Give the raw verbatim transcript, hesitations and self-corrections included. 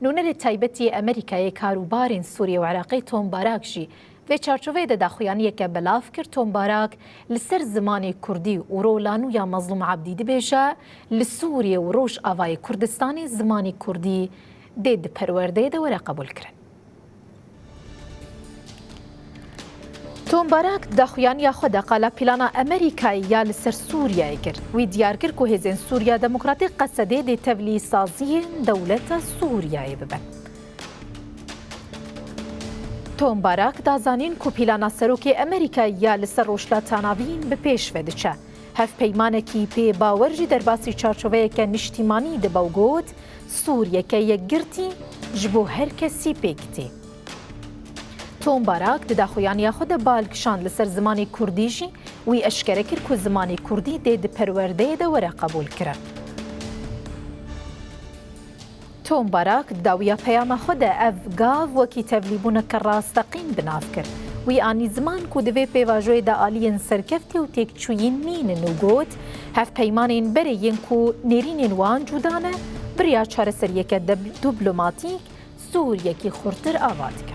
Nûnerê taybetî Amerîkayê karûbarên Sûriyê û Iraqê Tom Barak jî vê çarçoveyê de daxuyaniyeke belav kir. Tom Barak li ser zimanê kurdî û rola nû ya Mezlûm Ebdî dibêje, li Sûriyê û Rojavayê Kurdistanê zimanê kurdî dê di perwerdeyê de were qebûlkirin. Tom Barak di daxuyaniya xwe de qala plana Amerîkayê ya li ser Sûriyeyê kir. Wî diyar kir ku Hêzên Sûriya Demokratîk, Qesedê, dê tevlî saziyên dewleta Sûriyeyê bibin. Tom Barak da zanîn ku plana serokê Amerîkayê ya li ser Rojhilata Navîn bi pêş ve diçe. Hevpeymanekî pê bawer jî derbasî çarçoveyeke niştîmanî dibe û got, Sûriyeke yekgirtî ji bo her kesî pêk tê. Tom Barak di daxuyaniya xwe de bal kişand li ser zimanê kurdî jî. Wî eşkere kir ku zimanê kurdî dê di perwerdeyê de were qebûlkirin. Tom Barak di dawiya peyama xwe de ev gav wekî tevlîbûneke rasteqîn bi nav kir. Wî anî ziman ku di vê pêvajoyê de aliyên serkeftî û têkçûyîn nînin û got, hevpeymanên berê yên ku nêrînên wan cuda ne, bi riya çareseriyeke dib-, diplomatîk Sûriyekî xurtir ava dikin.